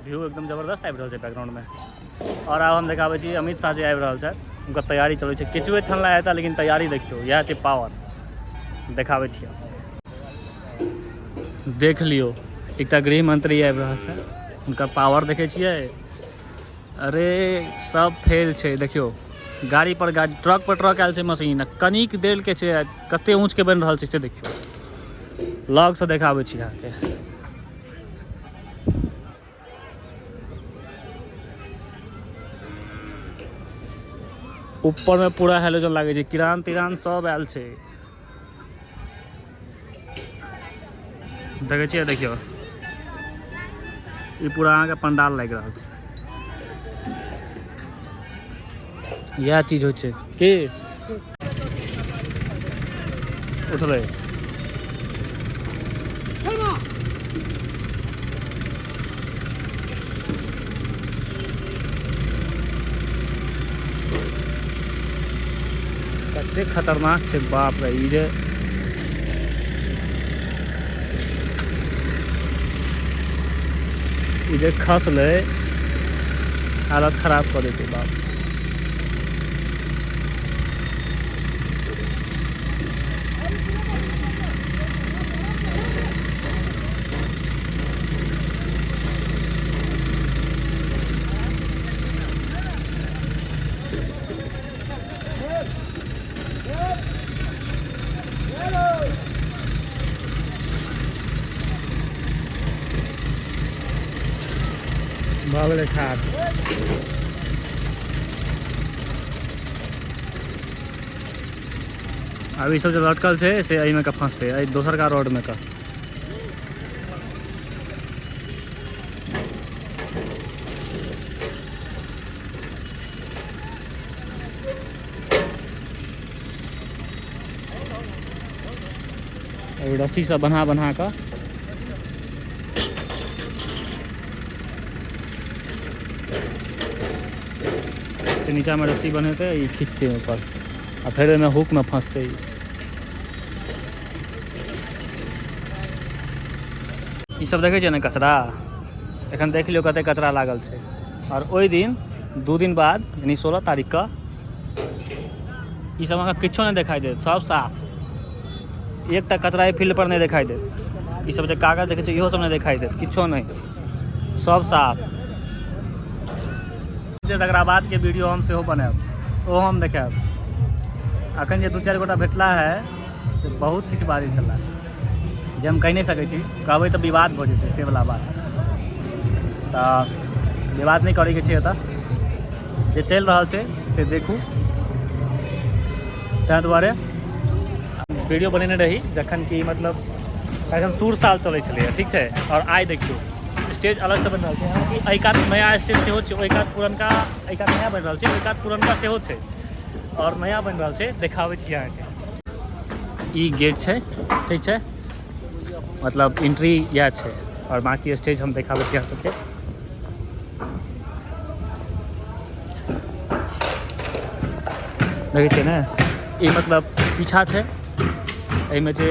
View एकदम जबरदस्त आबि रहल छै बैकग्राउंडमे। आओर आब हम देखाबै छी अमित शाह जी आबि रहल छथि, हुनकर तैयारी चलै छै। किछुए क्षण लए हेता, लेकिन तैयारी देखियौ, इएह छै पावर। देखाबै छी अहाँ सबके, देख लियौ, एकटा गृह मंत्री आबि रहल छै, हुनकर पावर देखै छियै। अरे सब फेल छै, देखियौ गाड़ी पर गाड़ी, ट्रक पर ट्रक आयल छै मशीन, कनिक देर के छै, कते ऊँच के बनि रहल छै से देखियौ। लगसँ देखाबै छी अहाँके। ऊपर में पूरा हेलोजन लागे छै, किरान तिरान सब आयल छै। देखै छियै, देखियौ ई पूरा अहाँके पंडाल लागि रहल छै। इएह चीज होइ छै की उठलै। कते खतरनाक छै बाप रे, ई जे खसलै हालत खराब कऽ देतै बाप। भऽ गेलै ठाढ़। आब ई सब जे लटकल छै से एहिमे के फंसतै, एहि दोसरका रोड मे के। रस्सी सब बन्हा बन्हा कऽ नीचा में रस्सी बन्हेतै, ई खींचतै ऊपर आ फेर ओहिमे हुक में फंसतै। ई सब देखै छियै ने कचरा, एखन देख लियौ कते कचरा लागल छै। और ओहि दिन 2 दिन बाद यानी 16 तारीख के ई सब अहाँके किछो नहि देखाई देत, सब साफ, एकटा कचरा एहि फील्ड पर नहि देखाई देत। ई सब जे कागज देखै छियै इहो सब नहि देखाई देत, किछो नहि, सब साफ। जे तकरा बाद के वीडियो हम सेहो बनायब, ओहो हम देखायब। अखन जे 2-4 गोटा भेटला है से बहुत किछु बाजै छलाह जे हम कहि नहि सकै छी, कहबै तऽ विवाद भऽ जेतै से वला बात, तऽ विवाद नहि करैके छै। एतऽ जे चलि रहल छै से देखू। ताहि दुआरे वीडियो बनेने रही जखन कि मतलब तखन सुर साल चलै छलैए, ठीक छै। आओर आइ देखियौ स्टेज अलगसँ बनि रहल छै, हालाँकि एहि कात नया स्टेज सेहो छै, ओहि कात पुरनका, एहि कात नया बनि रहल छै, ओहि कात पुरनका सेहो छै आओर नया बनि रहल छै। देखाबै छी अहाँके। ई गेट छै, ठीक छै, मतलब एंट्री इएह छै। आओर बाँकी स्टेज हम देखाबै छी अहाँ सबके। देखै छियै ने, ई मतलब पीछा छै, एहिमे जे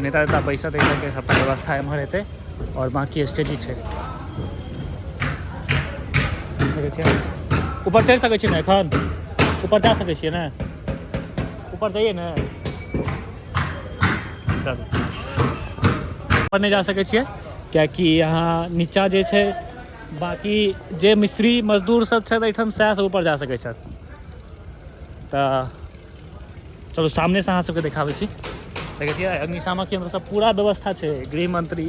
नेता तेता बैसत एहि सबके सबटा व्यवस्था एम्हर हेतै। आओर बाँकी स्टेज ही छै। देखै छियै, ऊपर चढ़ि सकै छियै ने? एखन ऊपर जा सकै छियै ने? ऊपर जाइए ने? चलू, ऊपर नहि जा सकै छियै किएकि यहाँ नीचा जे छै बाँकी जे मिस्त्री मजदूर सब छथि एहिठाम सएह सब ऊपर जा सकै छथि। तऽ चलू सामनेसँ अहाँ सबके देखाबै छी। देखै छियै अग्निशामक केंद्र सब पूरा व्यवस्था छै, गृह मंत्री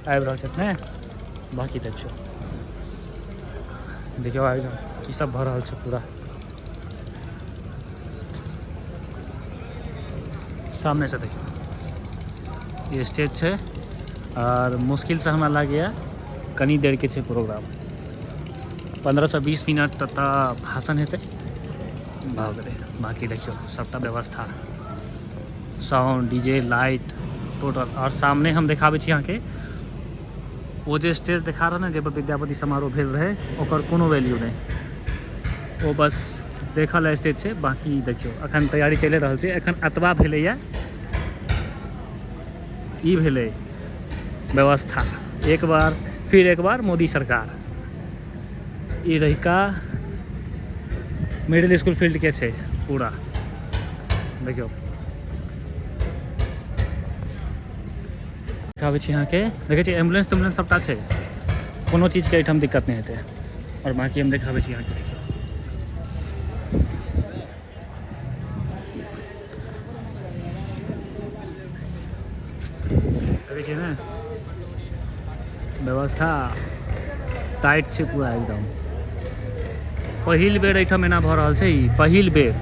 आबि रहल छथि ने। बाँकी देखियौ, देखियौ आयोजन की सब भऽ रहल छै पूरा सामनेसँ देखियौ। ई स्टेज छै आओर मुश्किलसँ हमरा लागैए कनी देरके छै प्रोग्राम, 15 से 20 मिनट तक भाषण हेतै, भऽ गेलै। बाँकी देखियौ सबटा व्यवस्था, साउंड, डीजे, लाइट, टोटल। आओर सामने हम देखाबै छी अहाँके ओ जे स्टेज देखा रहल ने, जाहिपर विद्यापति समारोह भेल रहै, ओकर कोनो वैल्यू नहि, ओ बस देखल स्टेज छै। बाँकी देखियौ अखन तैयारी चलि रहल छै, एखन एतबा भेलैए, ई भेलै व्यवस्था। एक बार फिर एक बार मोदी सरकार। ई रहिका मिडिल स्कूल फील्ड के छै पूरा। देखियौ देखाबै छी अहाँके, देखै छी एम्बुलेंस तेम्बुलेंस सबटा छै, कोनो चीजके एहिठाम दिक्कत नहि हेतै। आओर बाँकी हम देखाबै छी अहाँके। देखियौ देखै छियै ने, व्यवस्था टाइट छै पूरा एकदम। पहिल बेर एहिठाम एना भऽ रहल छै, ई पहिल बेर।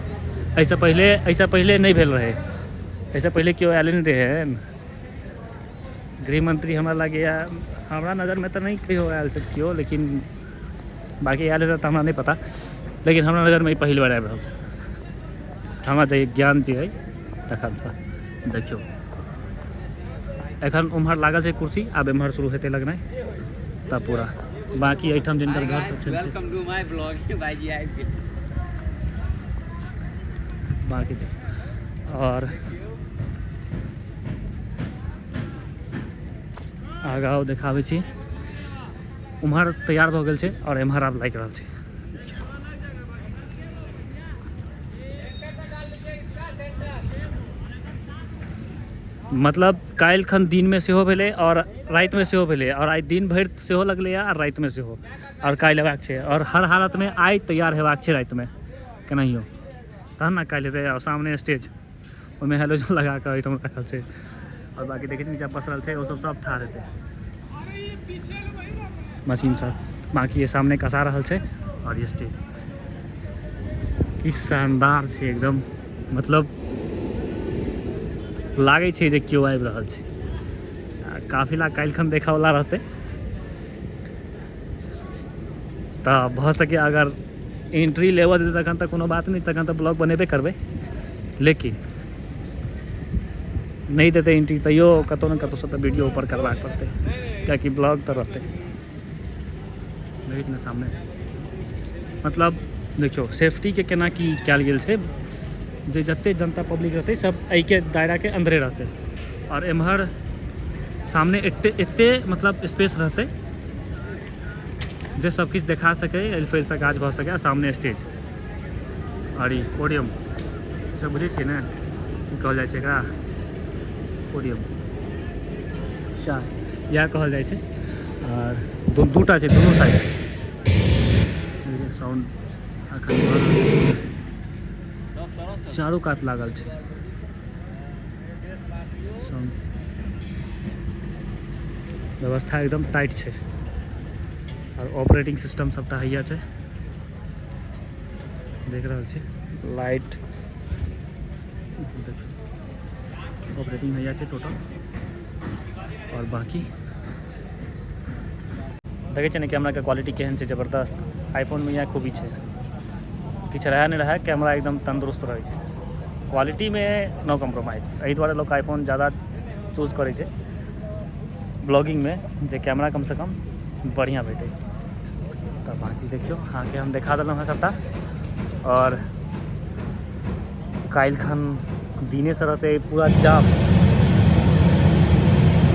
एहिसँ पहिले नहि भेल रहै, एहिसँ पहिले केओ आयल नहि रहै गृहमंत्री। हमरा लागैए, हमरा नजरमे तऽ नहि कहियो आयल छै केओ, लेकिन बाँकी आयल हेतै तऽ हमरा नहि पता, लेकिन हमरा नजरमे ई पहिल बेर आबि रहल छै, हमरा जे ज्ञान जे अइ तखनसँ। देखियौ, एखन उम्हर लागल छै कुर्सी, आब एम्हर शुरू हेतै लगनाइ तब पूरा। बाँकी एहिठाम जिनकर घर सब छै। Welcome to my vlog. भाईजी आबि गेल। बाँकी आओर आगाँ देखाबै छी। उम्हर तैयार भऽ गेल छै आओर एम्हर आब लागि रहल छै। मतलब काल्हि खन दिनमे सेहो भेलै आओर रातिमे सेहो भेलै, आओर आइ दिन भरि सेहो लगलैए आओर रातिमे सेहो, आओर काल्हि हेबाक छै। आओर हर हालतमे आइ तैयार हेबाक छै रातिमे केनाहियो, तहन ने काल्हि हेतै। आओर सामने स्टेज, ओहिमे हेलोजन लगा कऽ एहिठाम राखल छै। आओर बाँकी देखै छी, नीचा पसरल छै, ओसभ सब ठाढ़ हेतै मशीन सब। बाँकी ये सामने कसा रहल छै। आओर ये स्टेज की शानदार छै एकदम, मतलब लागै छै जे केओ आबि रहल छै। आ काफिला काल्हिखन देखऽवला रहतै, तऽ भऽ सकै अगर एंट्री लेबऽ देतै तखन तऽ कोनो बात नहि, तखन तऽ ब्लॉग बनेबे करबै, लेकिन नहि देतै एंट्री तैयो कतहु ने कतहुसँ तऽ वीडियो ऊपर करबाक पड़तै, कियाकि ब्लॉग तऽ रहतै। देखै छी ने सामने, मतलब देखियौ सेफ्टीके केना की कयल गेल छै, जे जते जनता पब्लिक रहतै सब एहिके दायराके अन्दरे रहतै। आओर एम्हर सामने एते एते मतलब स्पेस रहतै जे सब किछु देखा सकै, एल फैलसँ काज भऽ सकै। आ सामने स्टेज आओर ई पोडियम सब, बुझै छियै ने की कहल जाइ छै एकरा? पोडियम इएह कहल जाइ छै। आर दूटा छै दुनू साइड। साउंड एखन भऽ रहल छै। सब तरफ। चारू कात लागल छै साउंड। व्यवस्था एकदम टाइट छै आओर ऑपरेटिंग सिस्टम सबटा हैया छै, देख रहल छी। लाइट देखियौ, ऑपरेटिंग हैया छै टोटल। आओर बाँकी देखै छियै ने कैमराके क्वालिटी केहन छै, जबरदस्त। आईफोनमे इएह खूबी छै, किछु रहए नहि रहए, कैमरा एकदम तन्दुरुस्त रहै छै, क्वालिटीमे नो कम्प्रोमाइज। एहि दुआरे लोक आईफोन ज्यादा चूज करै छै ब्लॉगिंगमे, जे कैमरा कमसँ कम बढ़िआँ भेटै। तऽ बाँकी देखियौ, अहाँके हम देखा देलहुँ हेँ सभटा। आओर काल्हिखन दिनेसँ रहतै पूरा जाम।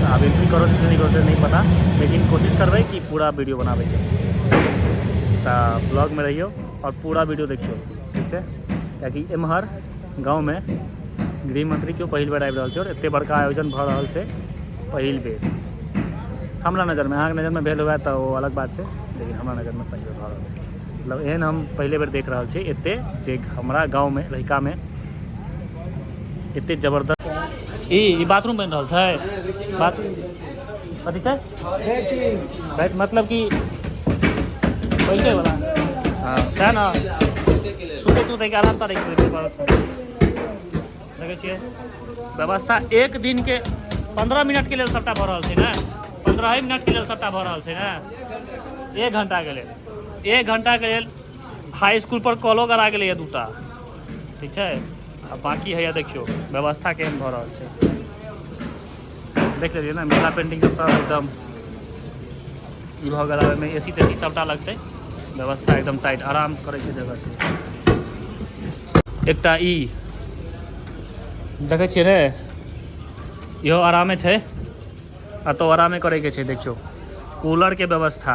आब एंट्री करत कि नहि करतै नहि पता, लेकिन कोशिश करबै कि पूरा वीडियो बनाबैके। तऽ ब्लॉगमे रहियौ आओर पूरा वीडियो देखियौ, ठीक छै? कियाकि एम्हर गाँवमे गृहमंत्री केओ पहिल बेर आबि रहल छै आओर एतेक बड़का आयोजन भऽ रहल छै पहिल बेर हमरा नजरमे। अहाँके नजरमे भेल हुए तऽ ओ अलग बात छै, लेकिन हमरा नजरमे पहिल बेर भऽ रहल छै। मतलब एहन हम पहिले बेर देख रहल छी एते जे हमरा गाँवमे रहिकामे एते जबरदस्त ई ई बाथरूम बनि रहल छै। बाथ कथी छै? बैठ, मतलब कि बैठे वाला। हँ, सएह ने, सुतै तुतैके आराम करैके व्यवस्था। देखै छियै व्यवस्था, एक दिनके 15 मिनटके लेल सभटा भऽ रहल छै ने, 15 मिनटके लेल सभटा भऽ रहल छै ने। एक घंटाके लेल, एक घंटाके लेल हाई स्कूल पर कॉलो करा गेलैए दूटा, ठीक छै? आ बाँकी हैया देखियौ व्यवस्था केहन भऽ रहल छै। देख लेलियै ने, मिथिला पेंटिंग सब सब एकदम ई भऽ गेल। ओहिमे एसी तेसी सभटा लगतै। व्यवस्था एकदम टाइट, आराम करैके जगह छै एकटा। ई देखै छियै ने, इहो आरामे छै, एतऽ आरामे करैके छै। देखियौ, कूलर के व्यवस्था,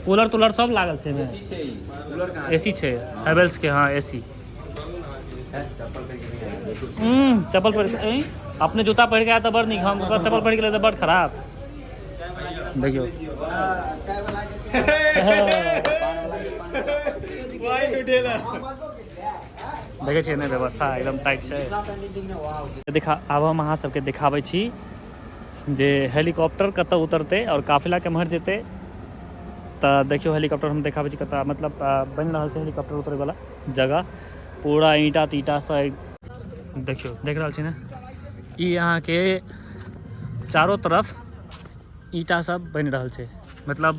कूलर तूलर सब लागल छै एहिमे। एसी छै, कूलर कहाँ? एसी छै हेवेल्स के, हाँ एसी। चप्पल पहिर के नहीं आया बिल्कुल। चप्पल पहिर के, अपने जूता पहिर के आया तऽ बड़ नीक, हम ओकर चप्पल पहिर गेलै तऽ बड़ खराब। देखियौ देखै छियै ने, व्यवस्था एकदम टाइट छै। देखा, आब हम अहाँ सबके देखाबै छी जे हेलीकॉप्टर कतऽ उतरतै आओर काफिला केम्हर जेतै। तऽ देखियौ हेलीकॉप्टर हम देखाबै छी कतऽ, मतलब बनि रहल छै हेलीकॉप्टर उतरैवला जगह, पूरा ईंटा तीटासँ। देखियौ, देख रहल छी ने, ई अहाँके चारो तरफ ईंटा सब बनि रहल छै। मतलब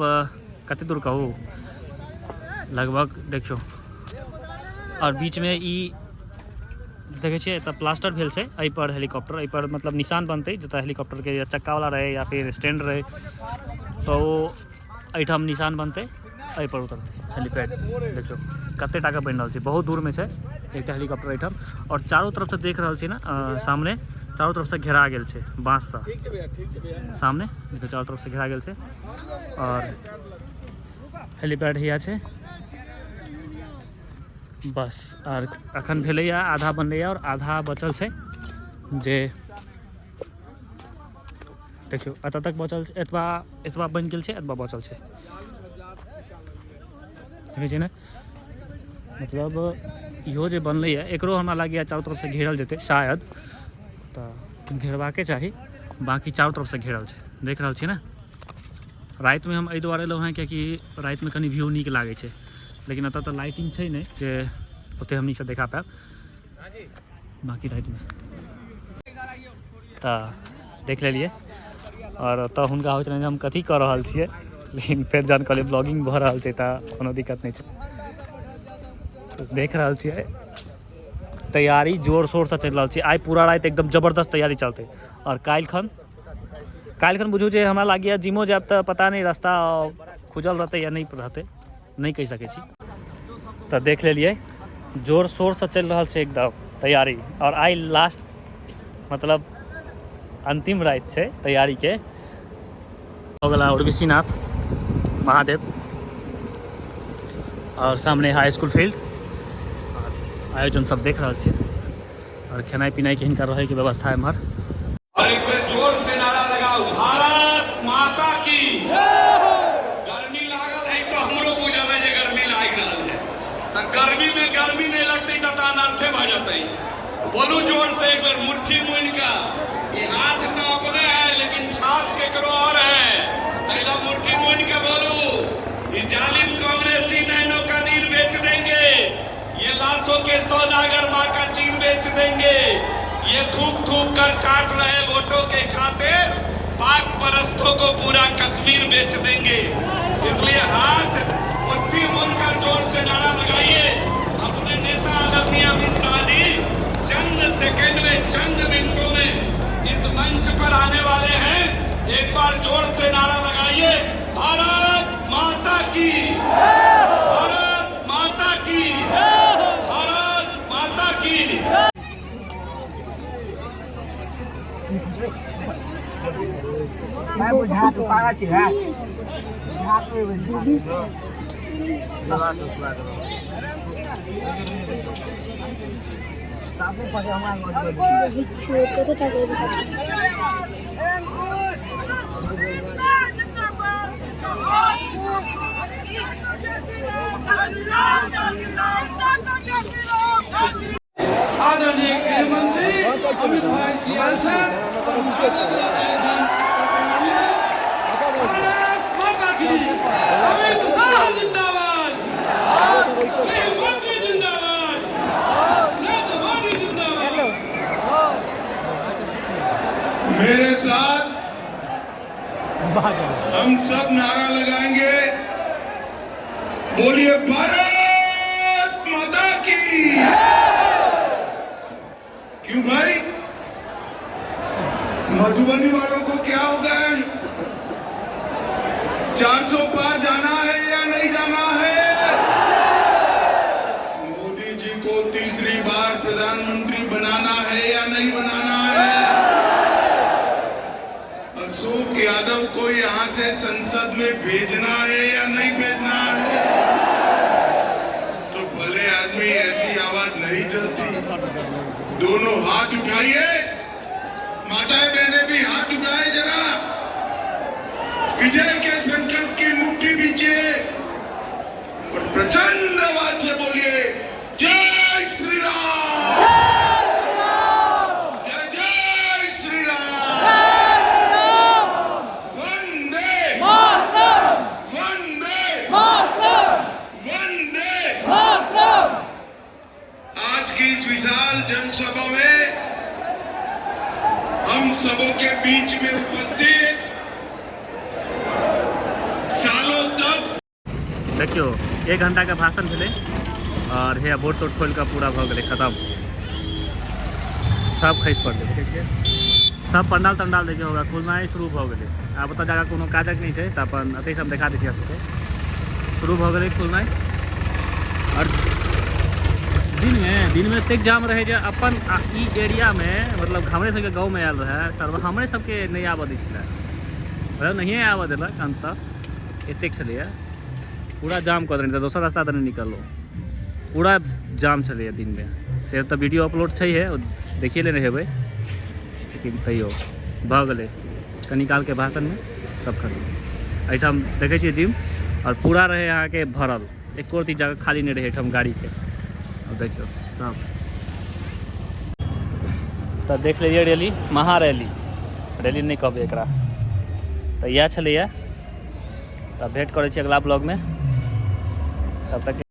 कते दूर कहू, लगभग देखियौ। आओर बीचमे ई देखै छियै, एतऽ प्लास्टर भेल छै, एहिपर हेलीकॉप्टर, एहिपर मतलब निशान बनतै जतऽ हेलीकॉप्टरके चक्कावला रहै या फिर स्टैंड रहै, तऽ ओ एहिठाम निशान बनतै, एहिपर उतरतै हेलीपैड। देखियौ कते टाका बनि रहल छै, बहुत दूरमे छै एकटा हेलीकॉप्टर एहिठाम। आओर चारू तरफसँ देख रहल छी ने, सामने चारू तरफसँ घेरा गेल छै बाँससँ। सामने देखियौ, चारू तरफसँ घेरा गेल छै आओर हेलीपैड हिया छै बस। आओर अखन भेलैए आधा बनलैए आओर आधा बचल छै, जे देखियौ एतऽ तक बचल छै, एतबा एतबा बनि गेल छै, एतबा बचल छै। देखै छियै ने, मतलब इहो जे बनलैए एकरो हमरा लागैए चारू तरफसँ घेरल जेतै शायद, तऽ घेरबाके चाही। बाँकी चारू तरफसँ घेरल छै, देख रहल छियै ने। रातिमे हम एहि दुआरे एलहुँ हेँ कियाकि रातिमे कनि व्यू नीक लागै छै, लेकिन एतऽ तऽ लाइटिंग छै नहि जे ओतेक हम नीकसँ देखा पायब। बाँकी रातिमे तऽ देख लेलियै। आओर ओतऽ हुनका होइ छलनि जे हम कथी कऽ रहल छियै, लेकिन फेर जहन कहलियै ब्लॉगिंग भऽ रहल छै तऽ कोनो दिक्कत नहि छै। देख रहल छियै तैयारी जोर शोरसँ चलि रहल छै। आइ पूरा राति एकदम जबरदस्त तैयारी चलतै। आओर काल्हिखन बुझू जे हमरा लागैए जिमो जायब तऽ पता नहि रास्ता खुजल रहतै या नहि रहतै, नहि कहि सकै छी। तऽ देख लेलियै जोर शोरसँ चलि रहल छै एकदम तैयारी। आओर आइ लास्ट मतलब अन्तिम राति छै तैयारीके। हो गेला उर्वशीनाथ महादेव आओर सामने हाई स्कूल फील्ड। आओर आयोजन सब देख रहल छियै। आओर खेनाइ पिनाइके हिनकर रहैके व्यवस्था एम्हर। और एक बेर जोर से नारा लगाओ, भारत माता की। गर्मी लागल है तो हमरो बुझल है जे गर्मी लागि रहल है, तऽ गर्मी में गर्मी नहीं लगतै तऽ अनर्थे भऽ जेतै। बोलू जोर से एक बेर मुट्ठी मुनि कऽ, ई हाथ तऽ अपने है लेकिन छाप केकरो और है, तैला मुट्ठी मुनि के बोलू, ये जालिम कांग्रेसी नैनो का नीर बेच देंगे, ये लाशों के सौदागर माँ का चीर बेच देंगे, ये थूक थूक कर चाट रहे वोटों के खातिर पाक परस्तों को पूरा कश्मीर बेच देंगे। इसलिए हाथ मुट्ठी मुन कर जोर से नारा लगाइए। अपने नेता आदरणीय अमित शाह जी चंद सेकंड में, चंद मिनटों में इस मंच पर आने वाले हैं। एक बार जोर से नारा लगाइए, भारत माता की, भारत माता की, भारत माता की। आदरणीय गृह मंत्री अमित भाई जी आयल छथि और हम आग्रह करऽ चाहै छनि, भारत माता की, अमित शाह जिंदाबाद, गृह मंत्री जिंदाबाद, नरेंद्र मोदी जिंदाबाद। मेरे साथ हम सब नारा लगाएंगे, बोलिए भारत माता की। क्यों भाई, मधुबनी वालों को क्या होगा? 400 पार जाना है या नहीं जाना है? मोदी जी को तीसरी बार प्रधानमंत्री बनाना है या नहीं बनाना है? अशोक यादव को यहाँ से संसद में भेजना है या नहीं भेजना है? तो भले आदमी, ऐसी आवाज नहीं चलती। दोनों हाथ उठाइए। माताएं बहनें भी हाथ उठाए जरा। विजय के संकल्प की मुट्ठी पीछे और प्रचंड आवाज से बोलिए, जय श्री राम, जय जय श्री राम, वंदे वंदे वंदे। आज की इस विशाल जनसभा में हम सबों के बीच में उपस्थित सालों तक देखियौ, एक घंटाके भाषण भेलै आओर हे बोर्ड तोर्ड खोलि कऽ पूरा भऽ गेलै खतम। सब खसि पड़लै। देखै छियै, सब पंडाल तंडाल देखियौ, ओकरा खुलनाइ शुरू भऽ गेलै। आब ओतऽ जाकऽ कोनो काजक नहि छै, तऽ अपन एतहिसँ हम देखा दै छी अहाँ सबके। शुरू भऽ गेलै खुलनाइ। आओर दिनमे दिनमे एतेक जाम रहै जे अपन ई एरियामे, मतलब हमरे सबके गाँवमे आयल रहै सर, हमरे सबके नहि आबऽ दै छलै, मतलब नहिए आबऽ देलक। अन्तः एतेक छलैए, पूरा जाम कऽ देने, तऽ दोसर रास्ता दने निकललहुँ। पूरा जाम छलैए दिनमे। से तऽ वीडियो अपलोड छैहे, ओ देखिए लेने हेबै, लेकिन तैयो भऽ गेलै कनी कालके भाषणमे सब खतम। एहिठाम देखै छियै जिम, आओर पूरा रहै अहाँके भरल, एको रत्ती जगह खाली नहि रहै एहिठाम गाड़ीके। आब देखियौ सब तऽ देख लेलियै रैली, महा रैली, रैली नहि कहबै एकरा। तऽ इएह छलैए। तऽ भेँट करै छी अगिला ब्लॉगमे, तब तक।